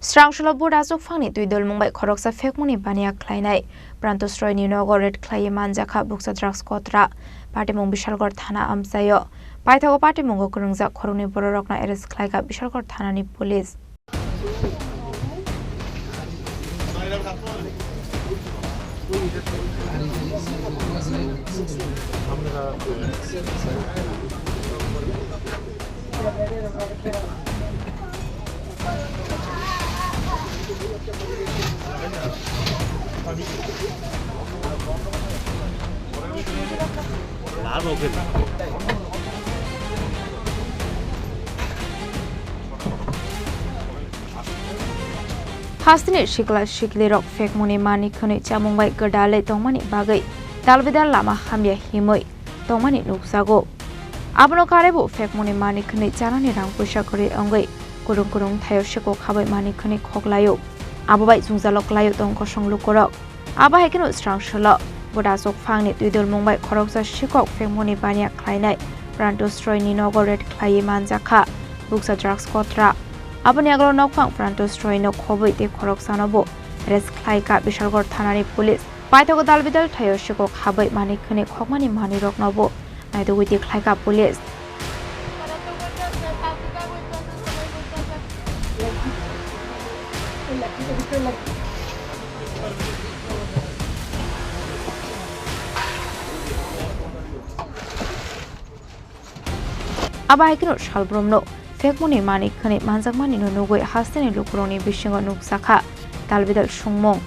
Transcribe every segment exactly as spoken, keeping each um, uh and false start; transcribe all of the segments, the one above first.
Srangsola bo rajok phangni twi dolmung bai khoroksa phekmuni baniya khlainai. Pranto Sroini nogo raid khlaiwi manjakha bukcha drugs kotra. Patimung Bishalgarh thana amchaio. Paithago patimungo kwrwngjak khoroknwi bororokno arrest khlaikha Bishalgarh thanani police. Hasteni sikla siklirok phekmuni mani khwnwi chamung bai gwdalwi tongmani bagwi dalbidal lama hamya himwi tongmani nukjago. Abono karwibo phekmuni mani khwnwi chanani rang puisa kwrwi wngwi kwrwng kwrwng thaio sikok habai mani khwnwi khoklaio. Abo bai jwngjalo klaio tong kosong lukurok. Abo hai kheno srangsola bo rajok phangni twi dolmung bai khoroksa sikok phekmuni baniya khlainai Pranto Sroini nogo raid khlaiwi manjakha bukcha drugs kotra. Aboni agalo nokphang Pranto Sroino khobwi tei khoroksano bo arrest khlaikha Bishalgarh thanani police. Paithago dalbidal thaio sikok habai mani khwnwi khokmani manwirokno bo naitugwi twi khlaikha police. Abo hai kheno salbrumno phekmuni mani khwnwi manjakmani no nugwi hasteni lukurokni bisingo nukjakha dalbidal sungmung.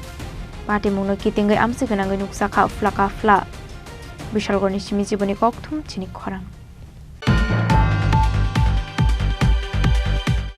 Patimungno kitingwi amchi gwnangwi nukjakha phlaka phla. Bishalgarhni simi jiboni kokthum chini khorang.